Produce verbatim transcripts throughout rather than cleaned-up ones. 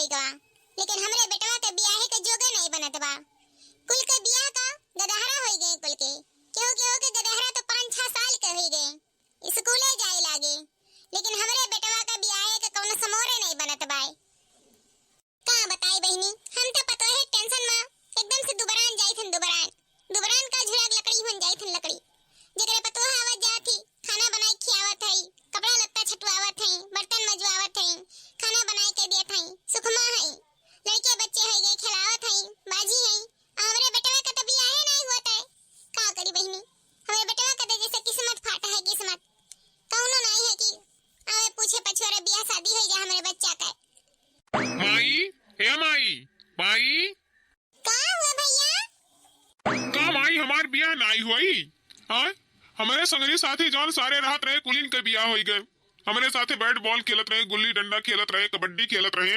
गवा, लेकिन हमरे बेटवा के बियाहे के जोगे नाहीं बनत बा। कुल के बियाह का गदहरा होइ गए कुल के। केहू केहू के गदहरा तो पाँच छह साल के होइ गए, स्कूले जाए लागे, लेकिन हमरे बेटवा के बियाहे के कौनो समोरे नाहीं बनत बाय। का बताई बहिनी, हम तो पतोहे के tension मा एकदम से दुबरान जाइत हन, दुबरान। दुबरान का झुराग लकड़ी हुन जाइत हन, लकड़ी। जेकरे पतोह आवत जात ही, खाना बनाई खियावत हई, कपड़ा लत्ता छटुआवत हई, बर्तन मजुआवत हई, खाना बनाई के दियत हई, सुखमा हई, लड़के बच्चे होइ गए, खेलावत हई, बाझी हई। आ हमरे बेटवा का तो बियाहे नाहीं होत है। का करी बहिनी, हमरे बेटवा का तो जैसे किस्मत फाटा है, किस्मत। कौनो नाहीं है कि आवे पूछे पछुआरे बियाह शादी होइ जा हमरे बच्चा का। माई, ए माई, माई। का हुआ भैया? का माई, हमार बियाह नाहीं होई? हाँ, हमरे संगरी साथी जौन सारे रहत रहे, कुलिन के बियाह होइ गए। हमरे साथे bat ball खेलत रहे, गुल्ली डंडा खेलत रहे, कबड्डी खेलत रहे,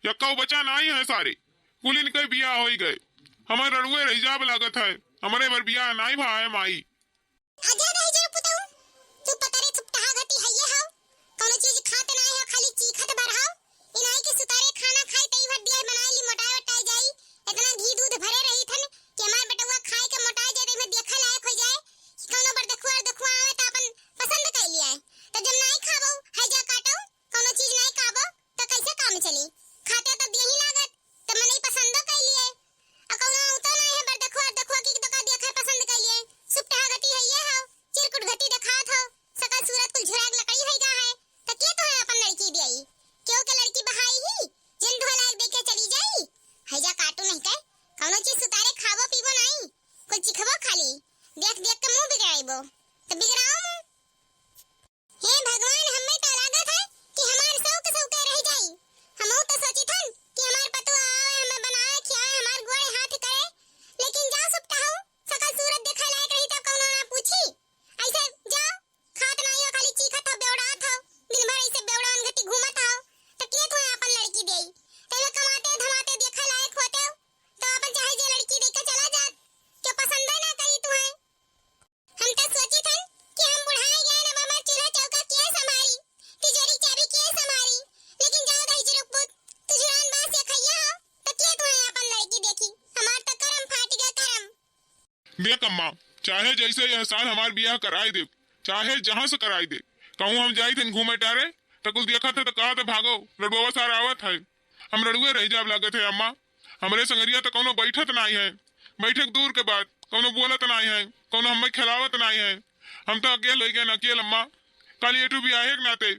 यक्कउ बचा नाहीं है सारे। कुलिन के बियाह होइ गए। हमर रड़ुए रहि जाब लागत है, हमरे बर बियाह नाहीं भा है माई। अजय रह जा पुतऊ, तू पतरे सुपटहा गति हइये हव, कौनो चीज खात नाहीं हो, खाली चीखत भर हव। इनाई के सुतारे खाना खाई तई भर दिया बनाई ली, मोटाए वटाए जाई। इतना घी दूध भरे रही थन कि हमार बेटवा खाए के मोटाए जाए, तई में देखे लायक होइ जाए कि कौनो बरदखुआ अरदखुआ आवे त अपन पसंद कइ लिया। त जब नाहीं खाबो, है जा काटो, कौनो चीज नाहीं खाबो, त कैसे काम चली? खाते त दियही लागत, त मनई पसंदो कइ लिए। आ कौनो औतो नाहीं है, बरदखुआ अरदखुआ की तो का देखा पसंद कइ लिए। सुपटहा गति हइये हो, चिरकुट गति देखात हो, सकल सूरत कुल झुराग लकड़ी होइ गा है, त के तोहे अपन लड़की दियाई? केहू के लड़की बहाई ही, जिन धोलायक देखे चली जाई। है जा काटू नहीं के, कौनो चीज सुतारे खाबो पीबो नाहीं, कुल चिखबो खाली, देख देख के मुँह बिगड़ाइबो, त बिगड़ाओ मुँह। हे भगवान, हम्मे त लागत है कि हमार शौक शौके रह जाई। हमहू त सोचित हन कि हमार पतोह आवे, हमें बनावे, खियावे, हमार गोड़े हाथ करे, लेकिन जा सुपटहू, सकल सूरत देखे लायक रही तब कौनो ना पूछी। ऐसे जा, खात नाई हो, खाली चीखत हो, बेवड़ात हो, दिन भर ऐसे बेवड़ावन घटी घूमत हो, त के तोहे अपन लड़की देई? तैमे कमाते धमाते देखे लायक होते हो, तो अपन चाहे जे लड़की देके चला जात, क्यों पसंदे ना करी तुहे। हम त सोचित हन कि हम बुढ़ाए गए, अब हमार चूल्हा चौका के संभारी, तिजोरी चाबी के संभारी, लेकिन जाओ दहिजरू पूत, तू जुरान बास या खइया हो, त के तुहे अपन लड़की देखी? हमार त करम फाट गए, करम। देख अम्मा, चाहे जैसे यह साल हमार बियाह कराए दे, चाहे जहाँ से कराए दे, कहूँ हम जाइत हन घूमे टारे, त कुल देखत है त कहत है, "भागो, रडुआ सार आवत है।" हम रडुए रह जाब लागत है अम्मा। हमरे संगरिया त कौनो बैठत नाई है, बैठक दूर के बात, कौनो बोलत नाई है, कौनो हमें खेलावत नाई है। हम त अकेल होइ गए, अकेल अम्मा। काली एठू बियाहे के नाते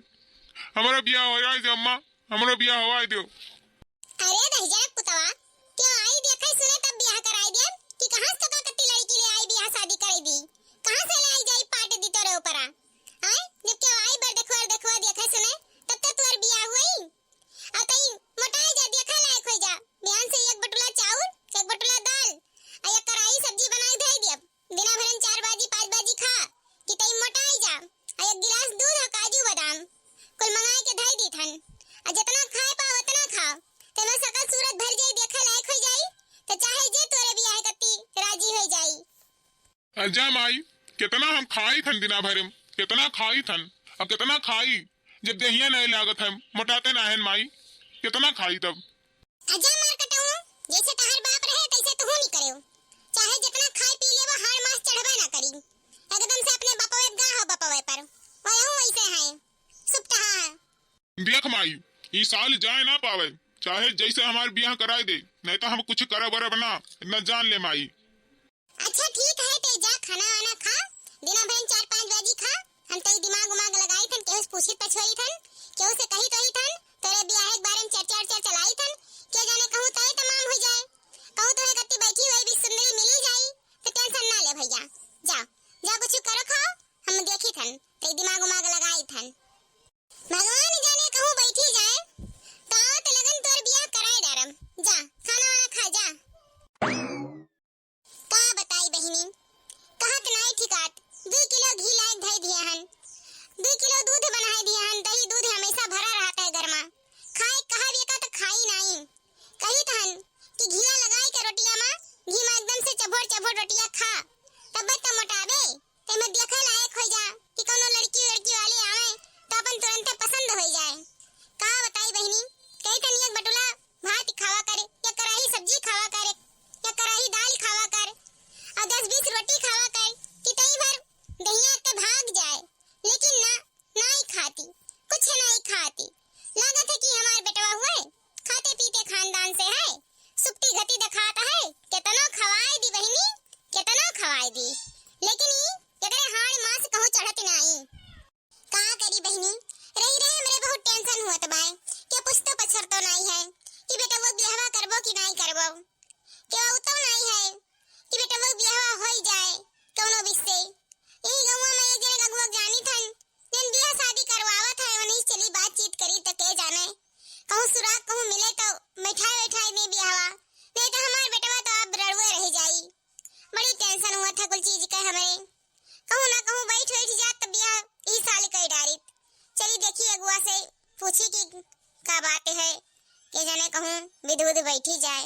हमरा बियाह हो जाए दे अम्मा, हमरो बियाह होवाए दियो। अरे दहिजरा पुतवा, क्यों आई देखे सुने तब बियाह कराई दिया कि कहाँ से तोका कत्ती लड़की ले आई बियाह शादी कराई दी? कहाँ से ले आई जाई पाट दी तोरे ऊपरा? आए, जब क्यों आई बरदखुआ बरदखुआ देखे सुने तब तो तोर बियाह हुई। आ तई मोटाई जा, देखे लायक होई जा। बिहान से एक बटुला चाउर, एक बटुला दाल, आ एक कढ़ाई सब्जी बनाई धई दिया। दिना भरन चार बाजी, पाँच बाजी खा, कि तई मोटाई जा। आ एक गिलास दूध आ काजू बादाम कुल मंगाई के धई दीथन। आ जितना खाए पाओ, उतना खाओ। तेमे सकल सूरत भर जाई, देखे लायक होई जाई। त चाहे जे तोरे बियाह कत्ती राजी होई जाई। आ जा माई, कितना हम खाई थन दिना भर में, कितना खाई थन, अब कितना खाई, जब देहिया नहीं लागत है, मोटाते ना है माई, कितना खाई तब। आ जा मार कटाऊ, जैसे तहार बाप रहे, तैसे तू नहीं करे। चाहे जितना खाए पी लेबो, हाड़ मास चढ़बे ना करी। एकदम से अपने बपवे गा हो बपवे पर, वहू वैसे है, सुपटहा है। देख माई, ई साल जाए ना पावे, चाहे जैसे हमार बियाह कराए दे, नहीं तो हम कुछ करब वरब ना, इतना जान ले माई। अच्छा ठीक है, ते जा खाना वाना खा, दिना भर चार पाँच बाजी खा, हम तई दिमाग उमाग लगाई थन, केहू से पूछी पछोई थन, केहू से कही तोही थन, तोरे बियाह के बारे में चर्चा उर्चा चलाई थन, के जाने कहूँ तय तमाम हो जाए, कहूँ तोहे कत्ती बैठी हुई भी सुंदरी मिली जाई, तो tension ना ले भैया, जा, जा कुछ करो खाओ, हम देखी थन, तई दिमाग उमाग लगाई थन। भगवान जाने कहूँ बैठी जाए, तो आवत लगन तोर बियाह कराए डारम, जा, खाना वाना खा जा। का बताई बहिनी, कहत नाई ठिकात, दुई किलो घी लायक धई दिया हन, दुई किलो दूध बनाए दिया हन, दही दूध हमेशा भरा रहता है घर में। खाए कहा भी का तो खाई नाई है कि बेटवा बियाहवा करबो कि नाई करबो। केहू तो नाई है कि बेटवा बियाहवा होई जाए कौनो बिस्से। यही गौवा में एक जने अगुआ जानी थन, जन बियाह शादी करवावत है, वही चली बातचीत करी त के जाने कहूँ सुराग कहूँ मिले तो बैठाए बैठाए दे बियाहवा, नहीं तो हमार बेटवा तो अब रड़ुए रह जाई। बड़ी tension हुआ था कुल चीज के हमरे। कहूँ ना कहूँ बैठ बैठ जात त बियाह ई साल कई डारित। चली देखी अगुआ से पूछी कि का बात है, के जाने कहूँ विध उध बैठी जाए।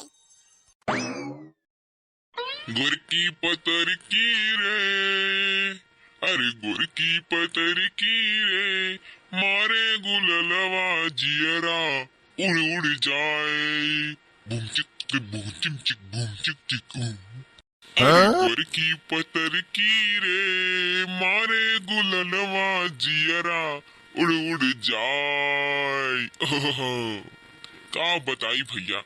गोरकी पतरकी रे, अरे गोरकी पतरकी रे, मारे गुललवा जियरा उड़ उड़ जाए। बूम चिक चिक, बूम चिम चिक, बूम चिक चिक, ऊ। अरे हाँ? गोरकी पतरकी रे, मारे गुललवा जियरा उड़ उड़ जाए। ओहो, का बताई भइया,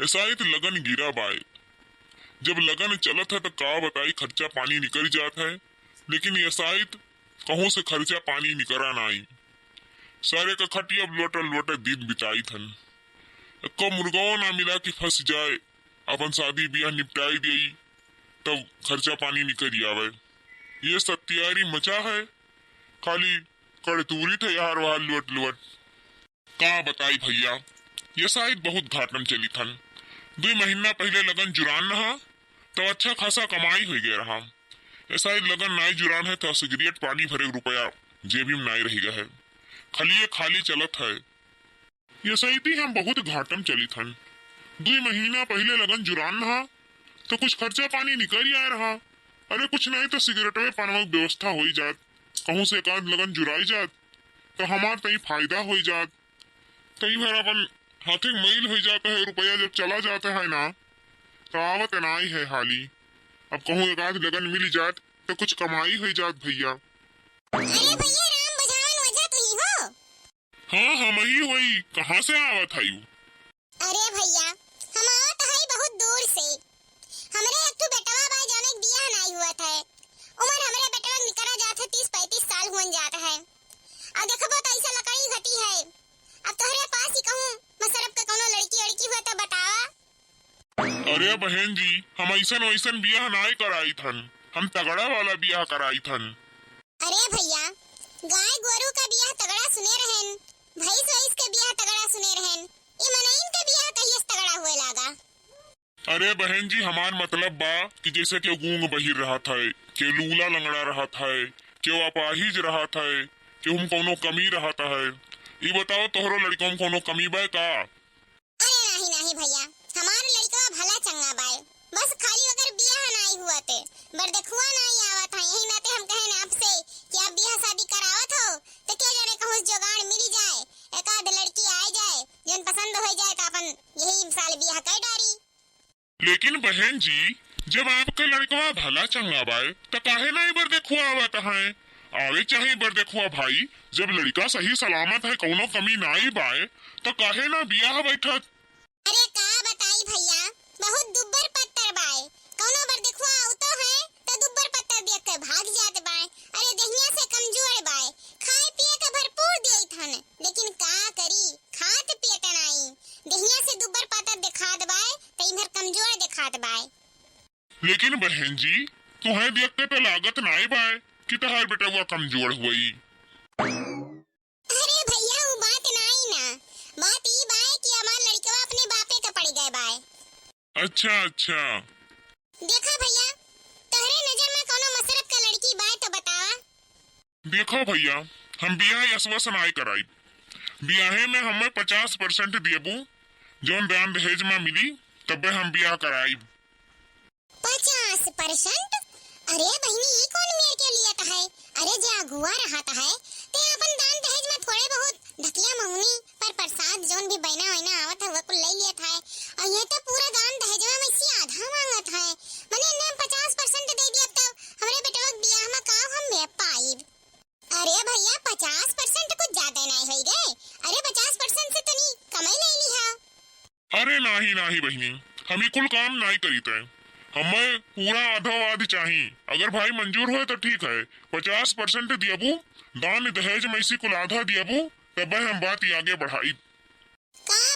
ऐसा ही तो लगन गिरा बाय। जब लगन चलत है तो का बताई, खर्चा पानी निकल जात है, लेकिन ऐसा ही तो कहूँ से खर्चा पानी निकरा नाई। सारे का खटिया अब लोटा लोटा दिन बिताई थन। एको मुर्गो ना मिला कि फंस जाए, अपन शादी बियाह निपटाई देई, तब खर्चा पानी निकल आवे। ये सत्यारी मचा है, खाली कड़तूरी थे यार वहाँ लोट लोट। का बताई भइया, ये शायद बहुत घाटम चली थन। दुई महीना पहिले लगन जुरान रहा, तब अच्छा खासा कमाई हो गया रहा। ये शायद लगन नाई जुरान है, तो सिगरेट पानी भरे रुपया जेबी में नाई रह गया है, खलिए खाली चलत है। ये शायद ही हम बहुत घाटम चली थन। दुई महीना पहिले लगन जुरान रहा, तो कुछ खर्चा पानी निकल आए रहा। अरे कुछ नहीं तो सिगरेटवे पानवा की व्यवस्था होई जात, कहूँ से एक आध लगन जुराई जात, तो हमार तई फायदा होई जात। कई बार अपन हाथे के मैल हो जाता है, रुपया जब चला जाता है ना, तो आवत नाई है हाली। अब कहूँ एक आध लगन मिल जात, तो कुछ कमाई हो जात भइया। अरे भइया, राम बुझावन ओझा तू ही हो? हाँ, हम ही होई। कहाँ से आवत है यू? अरे भइया, हम आवत है बहुत दूर से। हमरे एक ठो बेटवा बा, जौन एक बियाह नाई हुआ था। उमर हमरे बेटवा के निकरा जात है, तीस पैंतीस साल हुअन जात है। अब देखबो तो ऐसा लकड़ी घटी है। अब तोहरे पास ही कहूँ, मसरब के कौनो लड़की वड़की हुआ तो बतावा। अरे बहन जी, हम ऐसन वैसन बियाह नाई कराई थन, हम तगड़ा वाला बियाह कराई थन। अरे भइया, गाय गोरू का बियाह तगड़ा सुने रहन, भैंस वैंस के बियाह तगड़ा सुने रहन, ई मनइन के बियाह कहियस तगड़ा हुए लागा। अरे बहन जी, हमार मतलब बा कि जैसे केहू गूंग बहिर रहत है, केहू लूला लंगड़ा रहत है, केहू अपाहिज रहत है, केहू में कौनो कमी रहत है। ई बताओ, तोहरो लड़िकवा में कौनो कमी बा का? अरे नाही, नाही भइया, हमार लड़िकवा भला चंगा बाय, बस खाली ओकर बियाह नाही हुआ ते, बरदेखुआ नाही आवत है। यही नाते हम कहन आपसे कि आप बियाह शादी करावत हो, तो के जाने कहूँ से जोगाड़ मिली जाए, एक आध लड़की आए जाए, जौन पसंद हो जाए, तो अपन यही साल बियाह कर डारी। लेकिन बहन जी, जब आपके लड़कवा भला चंगा बाय, त काहे नाई बरदेखुआ आवत है? आवे चाहे बरदेखुआ भाई, जब लड़का सही सलामत है, कौनो कमी नाई बाय, त काहे ना बियाह बैठत? अरे का बताई भइया, बहुत दुब्बर पत्तर बाय, कौनो बरदेखुआ आवतो है, त दुब्बर पत्तर देख के भाग जात बाय। अरे देहिया से कमजोर बाय, खाए पिए के भरपूर देइत हन, लेकिन का करी, खात पियत नाई, देहिया से दुब्बर पातर देखात बाय, त इम्हर कमजोर देखात बाय। लेकिन बहन जी, तुहें देख के तो लागत नाई बाय कि तहार बेटवा कमजोर हुई। अरे भइया, उ बात नाई ना, बात ई बाय कि हमार लड़िकवा अपने बापे के पड़ गए बाय। अच्छा, अच्छा। देखा भइया, तोहरे नजर में कौनो मसरब का लड़की बाय तो बतावा। देखो भइया, हम बियाह यसवा से नाई कराइब। बियाहे में हमें पचास percent दियबू, जौन दान दहेज में मिली, तब्बे हम बियाह कराइब। पचास percent? अरे बहिनी, ई कौन मेर के लियत है? अरे जे अगुआ रहत है, ते अपन दान दहेज में थोड़े बहुत ढकिया मौनी पर प्रसाद जौन भी बयना वयना आवत है, वो कुल ले लियत है। और ये तो पूरा दान दहेजवा में से आधा मांगत है। मने इन्हें हम पचास percent दे दिया, तब हमरे बेटवा के बियाह में का हम में पाइब? अरे भइया, पचास percent कुछ ज्यादा नहीं होई गए? अरे पचास percent से तनी कमई ले लिहा। अरे नाही, नाही बहिनी, हम ई कुल काम नाही करीत है। हमें पूरा आधो आध चाही। अगर भाई मंजूर होए तो ठीक है, पचास percent दियबू, दान दहेज में इसी कुल आधा दियबू, तब हम बात ही आगे बढ़ाई। का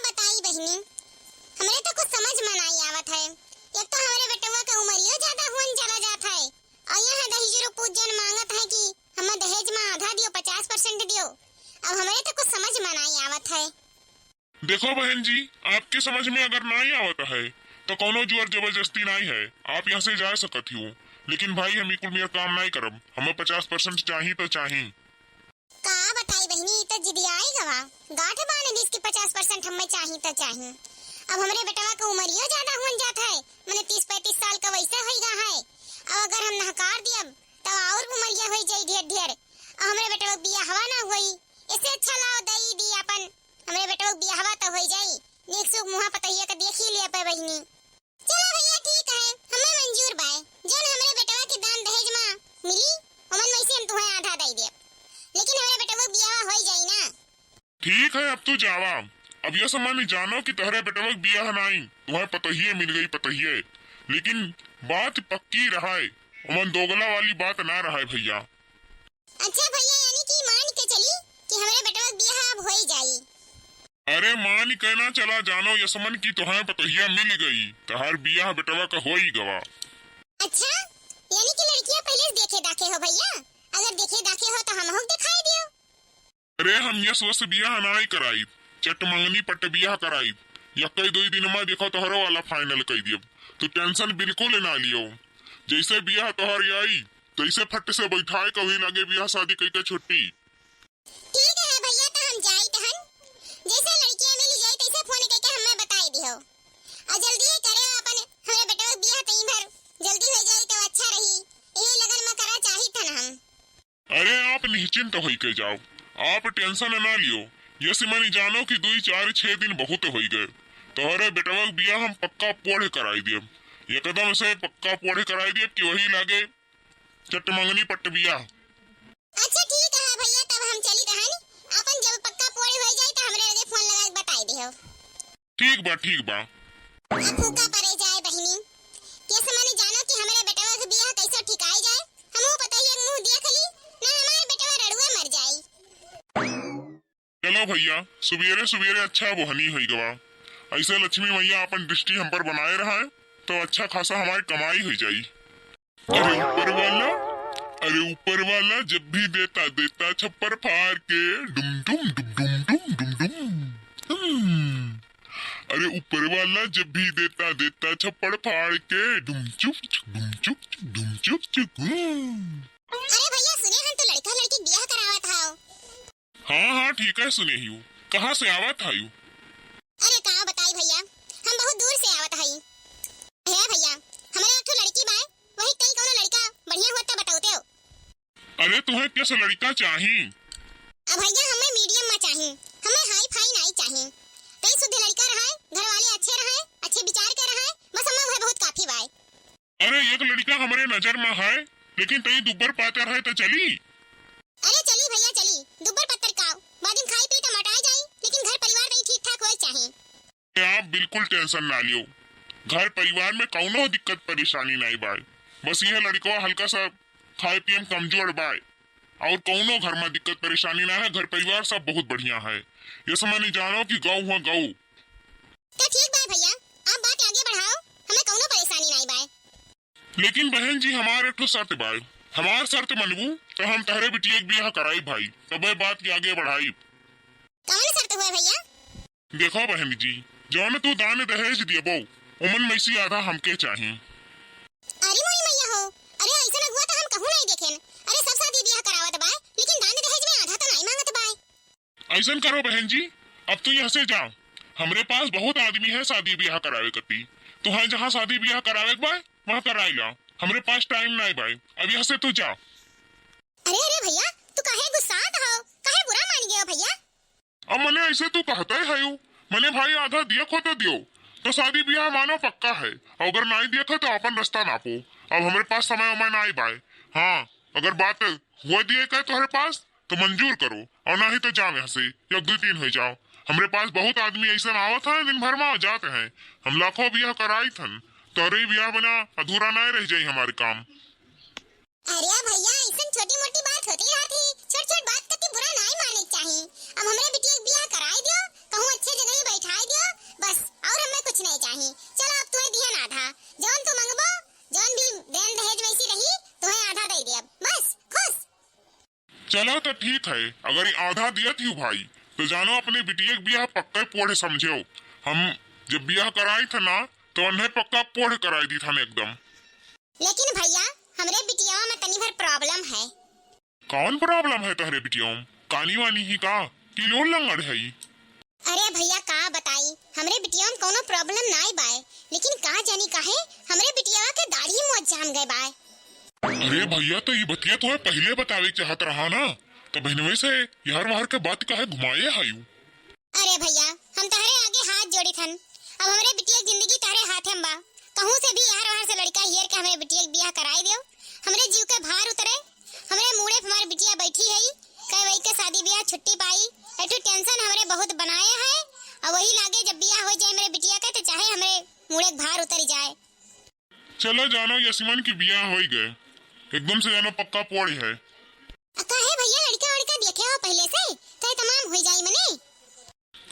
आवत है। एक तो हमरे बेटवा के उमरियो ज्यादा हुअन चला जात है, और यहाँ दहिजरो पूत जन मांगत है कि हमें दहेज में आधा दियो, पचास परसेंट दियो। अब हमरे तो कुछ समझ में नाई आवत है। देखो बहन जी, आपके समझ में अगर नाई आवत है, तो कौनो जोर जबरदस्ती नाई है, आप यहाँ से जा सकत हो। लेकिन भाई, हम ई कुल मेर काम नाई करब, हमें पचास परसेंट चाही तो चाही। का बताई बहिनी, ई त जिदियाई गवा, गांठ बांध दिस कि पचास परसेंट हमें चाही त चाही। अब हमरे बेटवा के उमरियो ज्यादा हुअन जात है, मने तीस पैंतीस साल का वैसे होई गा है। अब अगर हम नहकार दियब, तब और उमरिया होई जाई ढेर ढेर, और हमरे बेटवा के बियाहवा ना होई। इससे अच्छा लाओ दई दी अपन, हमरे बेटवा के बियाहवा तो होई जाई, नीक सुख मुहा पतहिया के देखी लिया पे बहिनी। चला भैया, ठीक है, हमें मंजूर बाय। जौन हमरे बेटवा के दान दहेज मा मिली, ओमन में से हम तुहें आधा दई देब, लेकिन हमरे बेटवा के बियाह होई जाई ना। ठीक है, अब तू जावा। अब यह समझ में जानो कि तोहरे बेटवा के बियाह नाई, तुहें पतोहिए मिल गई, पतोहिए। लेकिन बात पक्की रहे, ओमन दोगला वाली बात ना रहे भैया। अच्छा भैया, यानी कि मान के चली कि हमरे बेटवा के बियाह अब होई जाई। अरे मान के ना चला, जानो यसमन कि तोहें पतोहिया मिल गई, तोहार बियाह बेटवा का होई गवा। अच्छा, यानी कि लड़कियां पहले से देखे दाखे हो भैया? अगर देखे दाखे हो तो हमहू के दिखाई दियो। अरे हम यस वस बियाह नाई कराई, चट मंगनी पट बियाह कराई। यक्कई दुई दिन में देखो तोहरो वाला फाइनल कर दियो, तू टेंशन बिल्कुल ना लियो। जैसे बियाह तोहर आई, तैसे फट से बैठाए कभी लगे बियाह शादी कई के छुट्टी। ठीक है भैया, तो हम जाई तहन। जैसे लड़कियां मिल जाई, तैसे फोन करके हमें बताई दिहो। और जल्दी ही करे अपन, हमरे बेटवा के बियाह तई भर जल्दी हो जाई तो अच्छा रही। यही लगन में करा चाही था ना हम। अरे आप निश्चिंत होई के जाओ, आप टेंशन ना लियो। ये से मनी जानो कि दुई चार छह दिन बहुत होई गए। तोहरे बेटवा के बियाह हम पक्का पोढ़ कराई दियब, एकदम से पक्का पोढ़ कराई दियब कि वही लागे चट मंगनी पट बियाह। अच्छा ठीक है भैया, तब हम चली रहन, अपन जब पक्का पोढ़ होई जाई तो हमरे लगे फोन लगा के बताई दिहो। ठीक बा, ठीक बा। अब फूका परे जाए बहिनी, कैसे मने जानो कि हमरे बेटवा के बियाह कैसे ठिकाई जाए, हमहू पतोहिया के मुंह देख ली, ना हमार बेटवा रड़ुए मर जाई। चलो भैया, सुबेरे सुबेरे अच्छा बोहनी होई गवा। ऐसे लक्ष्मी मैया अपन दृष्टि हम पर बनाए रहा है, तो अच्छा खासा हमारी कमाई हो जाई। अरे ऊपर वाला, अरे ऊपर वाला, जब भी देता देता छप्पर फाड़ के, डुम डुम डुम डुम डुम डुम डुम। हम्म। अरे ऊपर वाला जब भी देता देता छप्पर फाड़ के, डुम चुक चुक, डुम चुक चुक, डुम चुक चुक। हम्म। अरे भैया, सुने हन तू लड़का लड़की बियाह करावत हाव। हाँ, हाँ, ठीक है, सुने ही हूँ। कहाँ से आवत हायू? अरे, का बताई भैया, हम बहुत दूर से आवत हई। हे भैया, हमरे एक ठो लड़की बाय, वही कई कौनो लड़का बढ़िया होत त बतौते हो। अरे, तुहें किस लड़का चाही? अब भैया, हमें मीडियम में चाही, हमें हाई फाई नाई चाही। कई शुद्ध लड़का रहे, घर वाले अच्छे रहे, अच्छे विचार के रहे, बस हमें वह बहुत काफी बाय। अरे, एक लड़का हमरे नजर में है, लेकिन तई दुब्बर पातर है, तो चली? अरे चली भैया चली, दुब्बर पत्तर काव, बाद में खाई पी त मोटाई जाई, लेकिन घर परिवार तई ठीक ठाक होए चाही। आप बिल्कुल टेंशन ना लियो, घर परिवार में कौनो दिक्कत परेशानी नाई बाय, बस यह लड़कवा हल्का सा खाए पिए में कमजोर बाय, और कौनो घर में दिक्कत परेशानी ना है, घर परिवार सब बहुत बढ़िया है। ये समझ नहीं जानो कि गौ हुआ गौ। तो ठीक बाय भैया, आप बात आगे बढ़ाओ, हमें कौनो परेशानी नाई बाय। लेकिन बहन जी, हमार एक ठो शर्त बाय, हमार शर्त मनबू तो हम तहरे बिटिया के बियाह कराई भाई, तबे बात के आगे बढ़ाई। कौन शर्त हुआ भैया? देखो बहन जी, जौन तू दान दहेज दियबो, ओमन में से आधा हमके चाही। अरे मोरी मैया हो, अरे ऐसन अगुआ तो हम कहूँ नहीं देखेन। अरे सब शादी बियाह करावत बाय, लेकिन दान दहेज में आधा तो नहीं मांगत बाय। ऐसन करो बहन जी, अब तू यहाँ से जा, हमरे पास बहुत आदमी है शादी बियाह करावे कती। तुहां जहाँ शादी बियाह करावे के बा, वहाँ कराई ला, हमरे पास टाइम नहीं बाय, अब यहाँ से तू जा। अरे अरे भैया, तू काहे गुस्सात हो, काहे बुरा मान गयो भैया? अब मने ऐसे तू कहते है यू, मने भाई आधा दिया खो तो दियो, तो शादी बियाह मानो पक्का है, और अगर नहीं दिया खो तो अपन रास्ता नापो। अब हमरे पास समय उमय नहीं बाय। हाँ, अगर बात हुआ दिए का तोहरे पास तो मंजूर करो, और ना ही तो जाओ यहाँ से, या दो तीन हो जाओ। हमरे पास बहुत आदमी ऐसा आवत है, दिन भर में जाते हैं। हम लाखों बियाह कराई थन, तोहरे बियाह बना अधूरा नहीं रह जाई हमारे काम। अरे भैया, ऐसन छोटी मोटी बात होती रहती, छोट छोट बात कति बुरा नहीं माने के चाही। अब हमरे बिटिया के बियाह कराई दियो, कहूँ अच्छे जगह ही बैठाई दियो, बस, और हमें कुछ नहीं चाही। चलो अब तुम्हें दिया ना चलो तो ठीक है, अगर ई आधा दियत ही भाई, तो जानो अपने बिटिया के बियाह पक्का पोढ़ समझो। हम जब बियाह कराई था ना, तो उन्हें पक्का पोढ़ कराई दी था ना एकदम। लेकिन भैया, हमरे बिटिया में तनी भर problem है। कौन problem है तोहरे बिटिया में? कानी वानी ही का? कि लोन लंगड़ है ई? अरे भैया, का बताई, हमरे बिटिया में कौनो problem नाई बाय, लेकिन का जानी काहे हमरे बिटिया के दाढ़ी मोछ जाम गए बाय। अरे भैया, तो ई बतिया तोहे पहिले बतावे के चाहत रहा ना, तो बहनवे से यार वार के बात काहे घुमाए हायू? अरे भैया, हम तहरे आगे हाथ जोड़ी थन, अब हमरे बिटिया के जिंदगी तहरे हाथे में बा। कहूँ से भी यार वार से लड़का हेर के हमरे बिटिया के बियाह कराई देव, हमरे जीव के भार उतरे, हमरे मूड़े पे हमार बिटिया बैठी है, कई वही के शादी बियाह छुट्टी पाई। एक ठो tension हमरे बहुत बनाए है, और वही लागे जब बियाह हो जाए हमरे बिटिया के, तो चाहे हमरे मूड़े के भार उतर जाए। चलो जानो, यशमन की बियाह हो ही गए, एकदम से जानो पक्का पोढ़ है। आ, काहे भैया, लड़का वड़का देखे हो पहले से, तय तमाम हो जाई मने।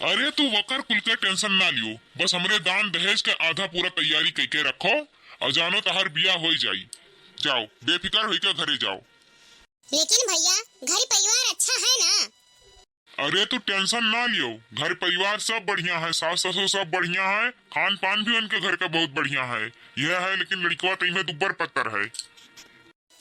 अरे तू वकर कुल के tension ना लियो, बस हमरे दान दहेज के आधा पूरा तैयारी कइके रखो, और जानो तहार बियाह हो ही जाई। जाओ, बेफिकर होइके घरे जाओ। लेकिन भैया, घर परिवार अच्छा है ना? अरे तू tension ना लियो, घर परिवार सब बढ़िया है, सास ससुर सब बढ़िया है, खान पान भी उनके घर का बहुत बढ़िया है। यह है लेकिन लड़कवा तो इमे दुब्बर पत्तर है।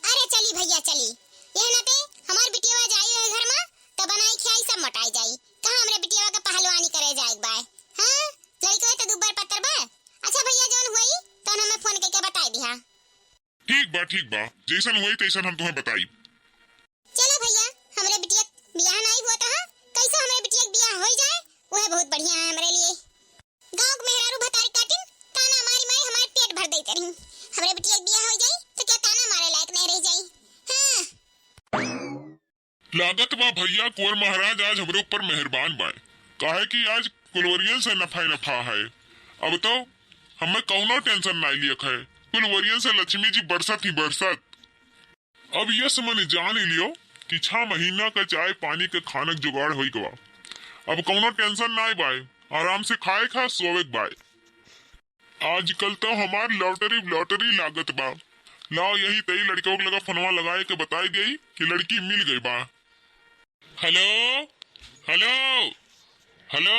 अरे चली भैया चली, यह नाते हमार बिटिया जाई है घर में, तो बनाई खियाई सब मोटाई जाई। कहाँ हमरे बिटिया के पहलवानी करे जाए के बाय? हाँ, लड़कवा तो दुब्बर पत्तर बा। अच्छा भैया, जौन हुई तो हमें phone करके बताई दिहा। ठीक बा, ठीक बा, जैसन हुई तैसन हम तुम्हें बताई। चलो भैया, हमरे बिटिया के बियाह नाई हुआ था, कैसो हमरे बिटिया के बियाह होई जाए, वह बहुत बढ़िया है हमरे लिए। गाँव के मेहरारू भतारी काटिन ताना मारी मारी हमार पेट भर देते रही। हमरे बिटिया के बियाह होई जाई तो क्या ताना मारे लायक नहीं रह जाई। हाँ। लागत बा भैया, कुंवर महाराज आज हमरे ऊपर मेहरबान बाय, काहे कि आज कुलवरियन से नफा ही नफा है। अब तो हमें कौनो tension नाई लियक है, कुलवरियन से लक्ष्मी जी बरसत ही बरसत। अब यस मन जान ही लियो कि छह महीना का चाय पानी के खानक जुगाड़ होई गवा। अब कौनो tension नाई बाय, आराम से खाए खा सोवे के बाय। आजकल तो हमार lottery lottery लागत बा। लाओ यही तई लड़कवा के लगा फोनवा लगाए के बताई देई कि लड़की मिल गई बा। Hello, hello, hello।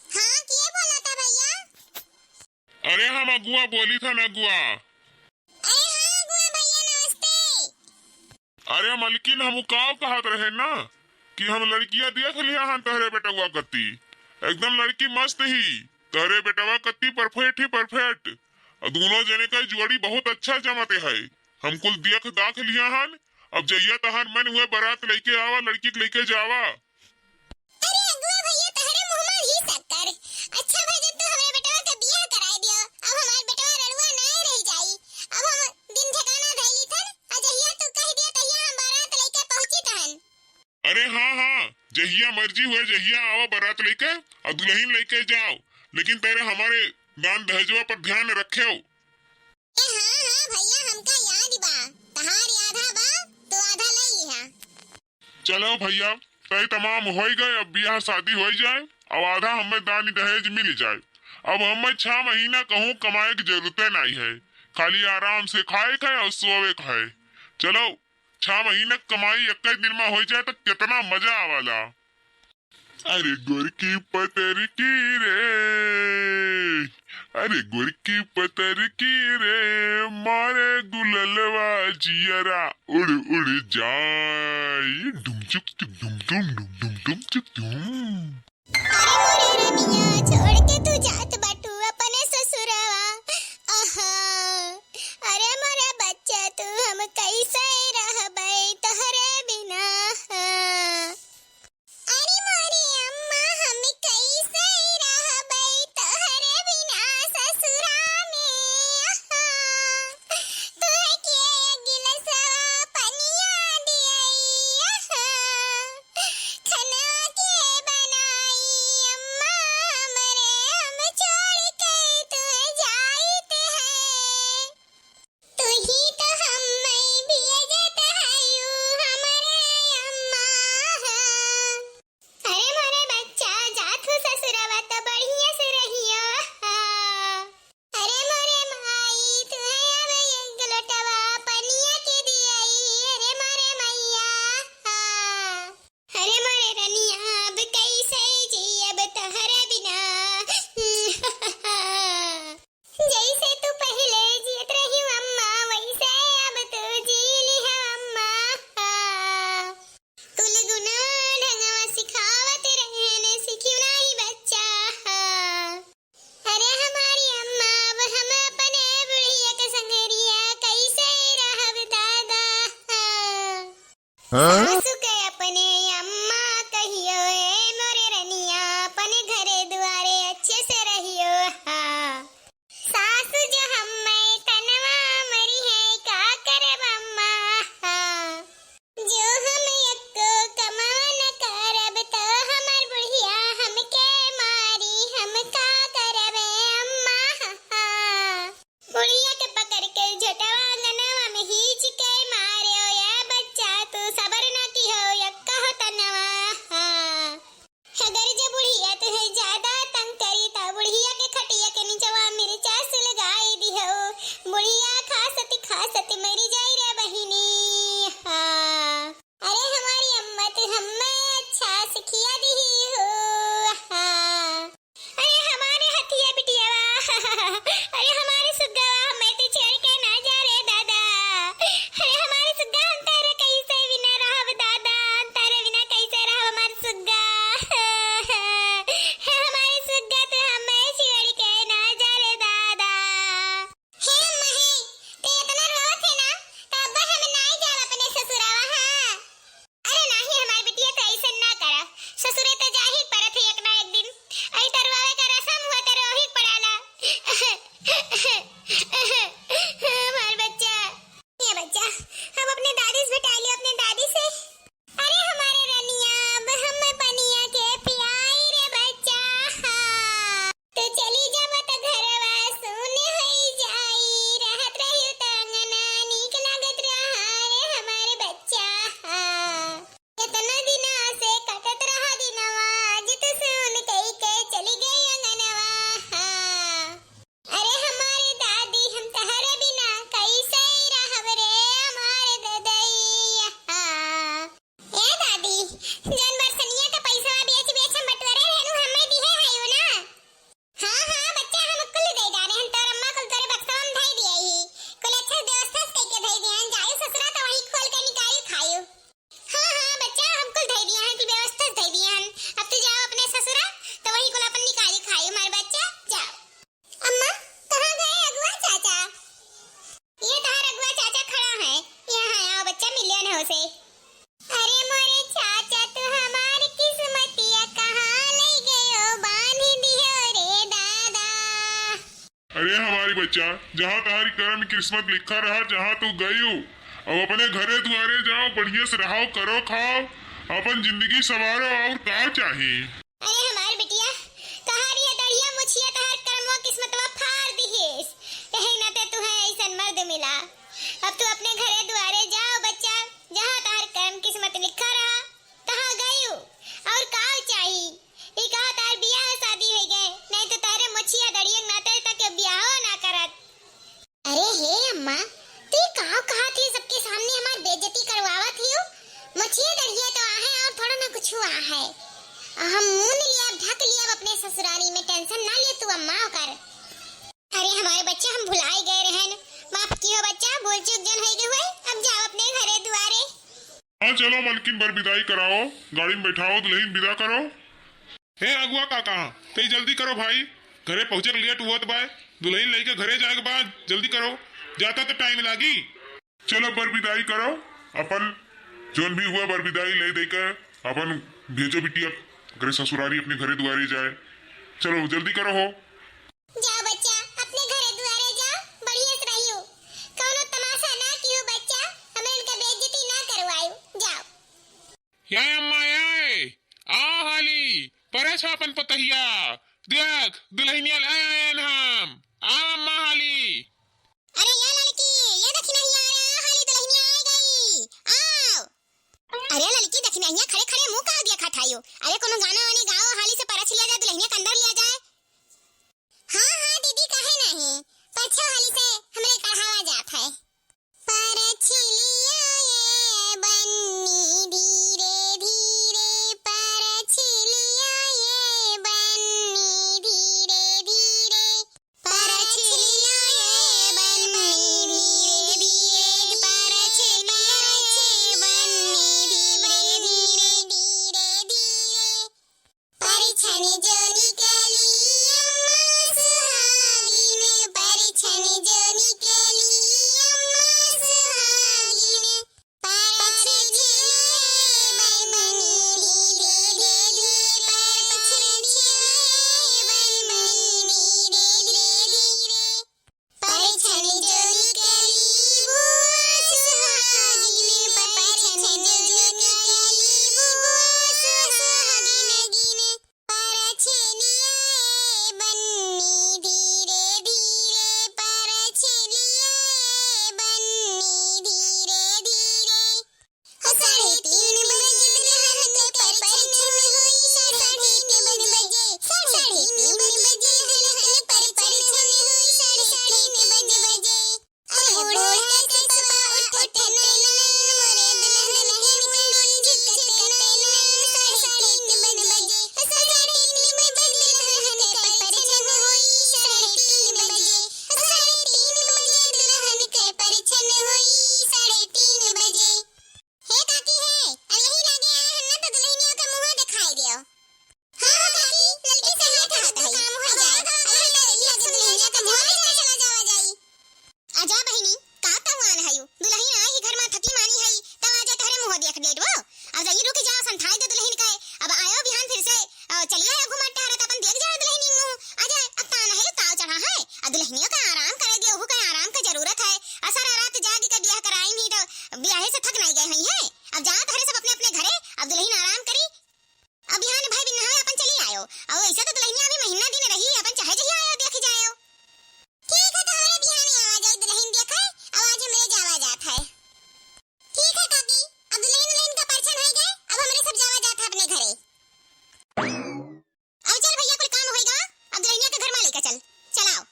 हाँ, के बोला था भैया? अरे हम अगुआ बोली था ना अगुआ। अरे हाँ अगुआ भैया, नमस्ते। अरे मलकिन, हम काव कहत रहे ना कि हम लड़किया देख लिया हन तहरे बेटवा कत्ती, एकदम लड़की मस्त ही, तहरे बेटवा कत्ती perfect ही perfect। और दोनों जने का जोड़ी बहुत अच्छा जमते है, हम कुल देख दाख लिया हन। अब जहिया तहार मन हुए बारात लेके आवा, लड़की के लेके जावा। अरे अगुआ भैया, तहरे मुँह में ही शक्कर। अच्छा भा जब तू हमरे बेटवा के बियाह कराई दियो, अब हमार बेटवा रड़ुआ नाय रह जाई। अब हम दिन ठिकाना धइली थन, आ जहिया तू कह दिया तहिया हम बारात लेके पहुँची तहन। अरे हाँ हाँ, जहिया मर्जी हुए जहिया आवा बारात लेके, और दुल्हन लेके जाओ, लेकिन तहरे हमारे दान दहेजवा पर ध्यान रखेव। ए हाँ हाँ भैया, हमका याद बा, तहार आधा बा, तू आधा ले लिहा। चलो भैया, तय तमाम होई गए, अब बियाह शादी होई जाए, अब आधा हमें दानी दहेज मिल जाए। अब हमें छह महीना कहूँ कमाए की जरूरते नाई है, खाली आराम से खाए खाए और सोवे खाए। चलो, छह महीना कमाई एक दिन में होई जाए तो कितना मजा आवाला। अरे गोरकी पतरकी रे, अरे गोरकी पतरकी रे, मारे गुललवा जियरा उड़ उड़ जाई। डुम चुक चुक डुम डुम डुम डुम डुम चुक डुम। अरे मोरे रनिया, छोड़ के तू जात बाटू अपने ससुरवा। आहा, अरे मोरे बच्चा, तू हम कैसे रहबै तोहरे बिना? अरे मोरे अम्मा, हम कैसे रहबै तोहरे बिना ससुरा में? आहा, तोहके गिलसवा पनिया दियई, आहा, खनवा के बनाई अम्मा हमरे हाँ? सासु के अपने अम्मा कहियो, ए मोरे रनिया, अपने घरे दुआरे अच्छे से रहियो, हाँ। सासु जो हम्मे तनवा मरी है, का करब अम्मा, हाँ। जो हम एक्को कमवा न करब, तो हमार बुढ़िया हमके मारी, हम का करबे अम्मा, हाँ। बुढ़िया के पकड़ के झोटवा अंगनवा में हीच के मारे, ओ या बच्चा, तू सबर न किहो, यक्का हो तनवा, हाँ। अगर जो बुढ़िया तुहे ज्यादा तंग करी, त बुढ़िया के खटिया के निचवा मिर्चा सुलगाई दिहो। बुढ़िया खासत खासत मरी जाई रे बहिनी। हाँ। अरे हमारी अम्मा, तू हम्मे अच्छा सिखिया दिही हो। हाँ। अरे हमारे हथिया बिटियावा, अरे हमारे सुग्गावा, हमें तू छोड़ के ना जा रे दादा। अरे हमारे सुग्गा, हम तारे कैसे बिना रहब दादा, हम तारे बिना कैसे रहब हमारे सुग्गा। हे हमारे सुग्गा, तू हमें छोड़ के ना जा रे दादा। हे अम्मा हे, ते इतना रोवत है ना, तो अब हम नाई जाब अपने ससुरावा, हाँ। अरे नाही हमार बिटिया, तो ऐसन ना करा। ससुरे तो जाही परत है एक ना एक दिन। ऐ तरुआवे का रसम हुआ तो रोही पड़ाला। हमार बच्चा। ये बच्चा, हम अपने दादी से भेंटा लियो, अपने दादी से। अरे हमारे रनिया, अब हम पनिया के पियाई रे बच्चा। हाँ। तू चली जाबो त घरवा सुन होई जाई, रहत रहियो त अंगना नीक लागत रहा रे हमार बच्चा। हाँ। केतना दिना से कटत रहा दिनवा, आज तू सुन कई के चली गई अंगनवा। हाँ। अरे हमारे दादी, हम तहरे बिना कैसे रहब रे हमारे ददैया। हाँ। ए दादी, जौन बरसनिया के पैसवा बेच बेच हम बटोरे रहनु, हमें दिहे हयू ना? हाँ, हाँ, बच्चा, हम कुल दे डारे हन, तोर अम्मा कुल तोरे बक्सवा में धई दिए ही। कुल अच्छा व्यवस्था से कइके धई दिए हन, जायू ससुरा तो वही खोल के निकाल खायू। हाँ, हाँ, बच्चा, हम कुल धई दिए हन, कुल व्यवस्था से धई दिए हन। अब तू जाओ अपने ससुरा, तो वही कुल अपन निकाल खायू, हमार बच्चा, जाओ। अम्मा, कहाँ गए अगुआ चाचा? ये तहार अगुआ चाचा खड़ा है। यहाँ आओ बच्चा, मिलियन हो से। अरे मोरे चाचा, तू हमार किस्मतिया कहाँ ले गयो, बांध दियो रे दादा। अरे हमारी बच्चा, जहाँ तहारी करम किस्मत लिखा रहा, जहाँ तू गयू, अब अपने घरे दुआरे जाओ, बढ़िया से रहो, करो, खाओ, अपन जिंदगी संवारो, और का चाही? अरे हमार बिटिया, तहार ये दढ़िया मुछिया तहार करमवा किस्मतवा फाड़ दिहिस। यही नाते तुहे ऐसन मर्द मिला। अब तू अपने घरे दुआरे जाओ बच्चा, जहाँ तहार करम किस्मत लिखा रहा, तहाँ गयू। और का चाही? ई कहा तहार बियाह शादी हो गए, नहीं तो तहरे मुछिया दढ़िया के नाते तक के बियाहो ना करत। अरे हे अम्मा, तू काव कहत ही, सबके सामने हमार बेइज्जती करवावत ही हो। मुछिया दढ़िया तो आहे और थोड़ा ना कुछ हुआ है। हम मुन लिया, ढक लिया अपने ससुरारी में, tension ना ले तू अम्मा ओकर। अरे हमारे बच्चा, हम भुलाई गए रहन, माफ कियो बच्चा, भूल चूक जन होई गए हुए, अब जाओ अपने घरे दुआरे। हाँ चलो मलकिन, बर विदाई कराओ, गाड़ी में बैठाओ, दुल्हन विदा करो। हे अगुआ काका, तई जल्दी करो भाई, घरे पहुँचे के लेट हुअत बा, दुल्हन लइके घरे जाए के बा, जल्दी करो, जाता तो टाइम लागी। चलो बर विदाई करो, अपन जौन भी हुआ बर विदाई ले दे के अपन भेजो बिटिया घरे ससुरारी अपने घरे दुआरे जाए। चलो जल्दी करो हो। जाओ बच्चा, अपने घरे दुआरे जाओ, बढ़िया से रहियो, कौनो तमाशा ना कियो बच्चा, हमरे इनका बेइज्जती ना करवायो, जाओ। या अम्मा, या, आ हाली, परे छा अपन पतहिया, देख, दुल्हनिया ले आयन हम, आ अम्मा हाली। अरे या ललकी, ये दखिनहिया, अरे आ हाली दुल्हनिया आ गई, आओ। अरे ललकी दखिनहिया, खड़े खड़े मुँह का देखत हयो? अरे कोनो गाना वानी गाओ, हाली से परछ लिया जाए, दुल्हनिया के अंदर लिया जाए। हाँ, हाँ दीदी, काहे नहीं, परछो हाली से, हमरे कढ़ावा जात है। परछ लिया ये बन्नी धीरे धीरे, परछ लिया ये बन्नी धीरे धीरे, परछ लिया ये बन्नी धीरे धीरे, परछ लिया ये बन्नी धीरे धीरे, धीरे धीरे। परछन जो निकली दुल्हनिया का आराम करे दियो, ओहू का आराम का जरूरत है। असर रात जाग के बियाह कराई नहीं तो बियाहे से थक नहीं गए हुई है। अब जाओ तोहरे सब अपने अपने घरे, अब दुल्हन आराम करी। अब बिहान भाई बिन नहाए अपन चली आयो। और ऐसा तो दुल्हनिया अभी महीना दिन रही, अपन चाहे जही आयो देख जायो। ठीक है, तो हमरे बिहान आवा जाए दुल्हन देखे, अब आज हमरे जावा जात है। ठीक है काकी, अब दुल्हन दुल्हन का परछन हो गए, अब हमरे सब जावा जात है अपने घरे। अब चल भैया, कुल काम होइगा, अब दुल्हनिया के घर मा लेके चल, चलाओ।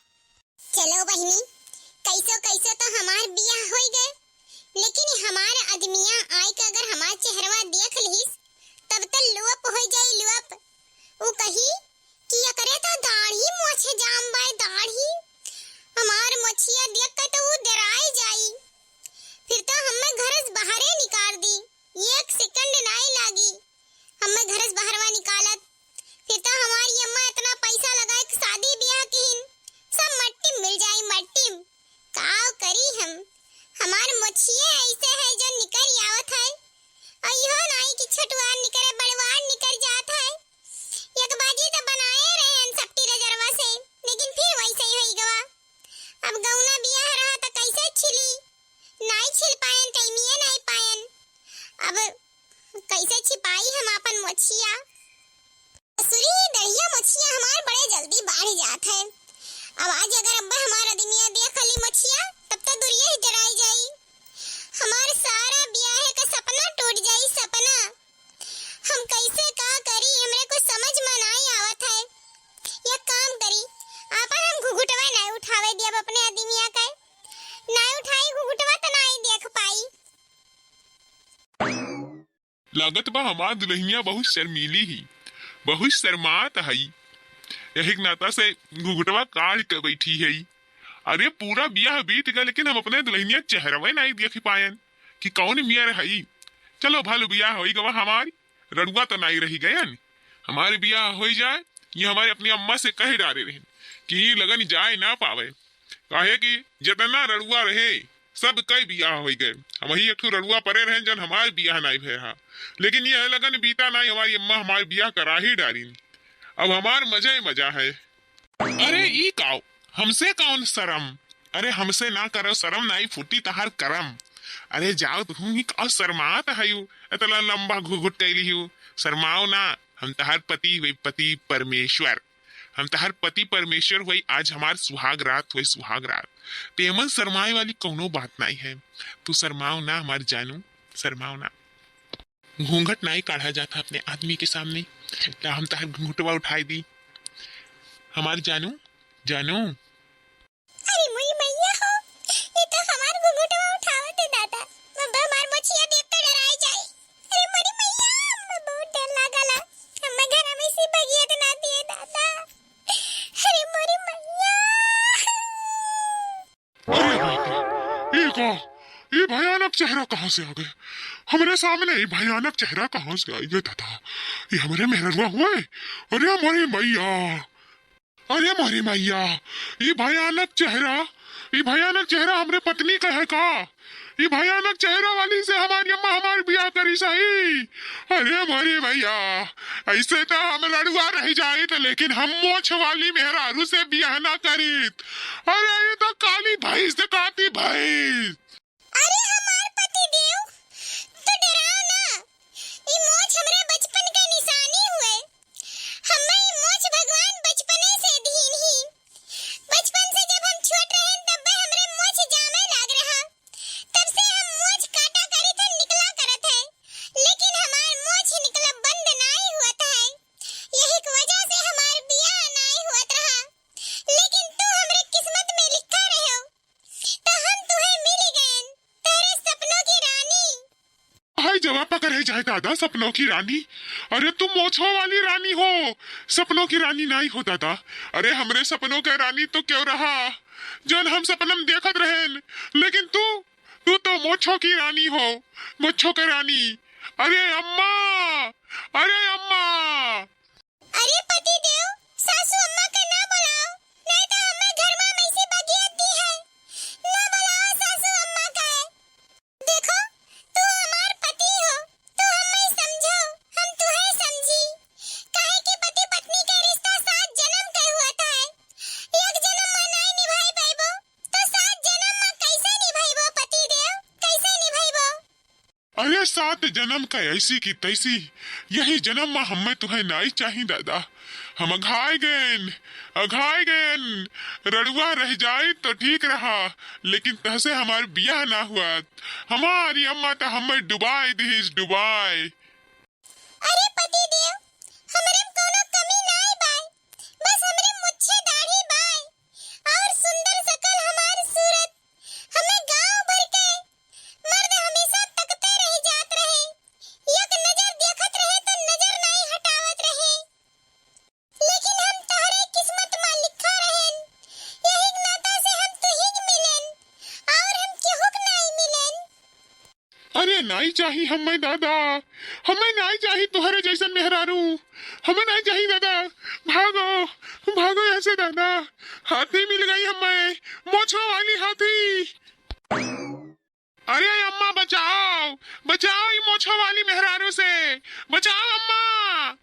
चलो बहिनी, कैसो कैसो तो हमार बियाह होई गए, लेकिन हमार अदमिया आइके अगर हमार चेहरवा देख लिहिस, तब तो लोप हो जाई, लोप। उ कही कि एकरे तो दाढ़ी मोछ जाम बाय, दाढ़ी। हमार मोछिया देख के तो उ डेराई जाई। फिर तो हमें घर से बाहरे निकाल दी, एक सेकंड नाई लागी। हमें घर से बाहरवा निकालत, फिर तो हमारी अम्मा इतना पैसा लगाए के शादी ब्याह किहिन, सब मट्टी में मिल जाई, मट्टी में। काव करी हम, हमार मोछिए ऐसे है जो निकर आवत है। और इहो नाई कि छोटवार निकरे, बड़वार निकर जात है। एक बाजी तो बनाए रहे हैं सप्टी रजरवा से, लेकिन फिर वैसे ही होई गवा। अब गौना बियाह रहा तो कैसे छिली, नाई छिल पायन, टाइमिए नाई पायन। अब कैसे छिपाई हम आपन मोछिया? ससुरी, दहिया मोछिया हमार बड़े जल्दी बाढ़ जात है। अब आज अगर अब्बा हमार अदमिया देख ली मोछिया, तब तो दुरिये ही डराई जाई। हमार सारा ब्याहे का सपना टूट जाई, सपना। हम कैसे का करी, हमरे कुछ समझ में नाई आवत है। एक काम करी, आपन हम घुघुटवा नाई उठावे दियब अपने अदमिया के। नाई उठाई घुघुटवा तो नाई देख पाई। लागत बा हमार दुल्हनिया बहुत शर्मीली ही, बहुत शर्मात हई, यही के नाता से घुघुटवा काढ़ के बैठी है। अरे, पूरा बियाह बीत गया, लेकिन हम अपने दुल्हनिया चेहरवे नाई देख पायन कि कौन मियर हई। चलो, भल बियाह होई गवा हमारी, रड़ुआ तो नाई रही गयन। हमारे बियाह होई जाए, ये हमारे अपनी अम्मा से कह डारे रहन कि ये लगन जाए ना पावे, काहे कि जितना रड़ुआ रहे, सब कई बियाह होई गए। हम ही एक ठो रड़ुआ परे रहन, जन हमार बियाह नाई भय हा, लेकिन ये लगन बीता नाई, हमारी अम्मा हमार बियाह करा ही डारिन। अब हमार मजा ही मजा है। अरे, ई काओ, हमसे कौन शरम? अरे, हमसे ना करो शरम, नाई फूटी तहार करम। अरे, जाओ तुहूँ ही, काओ शर्मात हयू, इतना लंबा घुघुट कैली हयू। शर्माओ ना, हम तहार पति हुई, पति परमेश्वर। हम तहार पति परमेश्वर हुई, आज हमार सुहाग रात हुई, सुहाग रात। तो एमन शर्माए वाली कौनो बात नाई है। तू शर्माओ ना, हमार जानू, शर्माओ ना। घूंघट नाई काढ़ा जाता अपने आदमी के सामने। ला हम तहार घूंघटवा उठाई दी। हमार जानू, जानू। अरे मोरी मैया हो, ये तो हमार घूंघटवा उठावत है दादा। अब हमार मोछिया देख के डराई जाई। अरे मोरी मैया, हमें बहुत डर लागला। हमें घर में से भगियत ना दिए दादा। अरे मोरी मैया। अरे बेटी, ई का, ई भयानक चेहरा कहाँ से आ गए? हमरे सामने ई भयानक चेहरा कहाँ से आई गए दादा? ई हमरे मेहररुआ हुए? अरे मोरी मैया, अरे मोरी मैया, ई भयानक चेहरा, ई भयानक चेहरा हमरे पत्नी का है का? ई भयानक चेहरा वाली से हमारी अम्मा हमार बियाह करी सही? अरे मोरी मैया, ऐसे तो हम लड़ुआ रह जाइत, लेकिन हम मोछ वाली मेहरारू से बियाह ना करीत। अरे, ये तो काली भैंस दिखाती भैंस। अरे, हमार पति देव, तो डराओ ना। ई मोछ हमरे बचपन के निशानी हुए। हमें ई मोछ भगवान बचपने से दीन ही। बचपन से जब हम छोट रहन, तब्बे हमरे मोछ जामे लाग रहा। तब से हम मोछ काटा करी थे, निकला करत है। लेकिन हमार मोछ निकलब बंद नाई हुआ था, यही की वजह से हमार बियाह नाई हुआ रहा। लेकिन तू हमरे किस्मत में लिखा रहो, तो हम तुहे मिल गयन, तेरे सपनों की रानी। हाय जवा पकड़े जाए दादा, सपनों की रानी। अरे तू मोछो वाली रानी हो, सपनों की रानी नाई हो दादा। अरे हमरे सपनों के रानी तो क्यों रहा, जौन हम सपनम देखत रहेन, लेकिन तू तू तो मोछो की रानी हो, मोछो के रानी। अरे अम्मा, अरे अम्मा। अरे पति देव, सासू अम्मा का ना बुलाओ, नहीं तो हमें घर में ऐसी बगियत दी है। ना बुलाओ सासू अम्मा का। देखो, तू हमार पति हो, तू हमें समझो, हम तुहे समझी। काहे कि पति पत्नी के रिश्ता सात जन्म के हुआ था। एक जन्म में नाई निभा अरे सात जनम का ऐसी की तैसी, यही जनम मा हम्मे तुहैं नाई चाही दादा। हम अघाय गएन, अघाय गएन। रड़ुआ रह जाइत तो ठीक रहा, लेकिन तहसे हमार बियाह ना हुआ। हमारी अम्मा तो हम्मे डुबाय दिहिस, डुबाय। अरे पतिदेव, हमरे में कौनो कमी नाई बाय, बस हमरे मुच्छे दाढ़ी बाय और सुंदर सकल हमार सूरत। हमें गांव भर के मर्द हमेशा तकते रह जात रहे, एक नजर देखत रहे तो नजर नाई हटावत रहे। लेकिन हम तोहरे किस्मत मा लिखा रहेन, यही नाता से हम तुहिक मिलेन और हम केहुक नाई मिलेन। अरे नाई चाही हमें दादा, हमें नाई चाही तोहरे जैसन मेहरारू, हमें नाई चाही दादा। भागो, भागो यहाँ से दादा, हाथी मिल गई हमें, मोछो वाली हाथी। अरे अम्मा बचाओ, बचाओ ई मोछो वाली मेहरारू से, बचाओ अम्मा।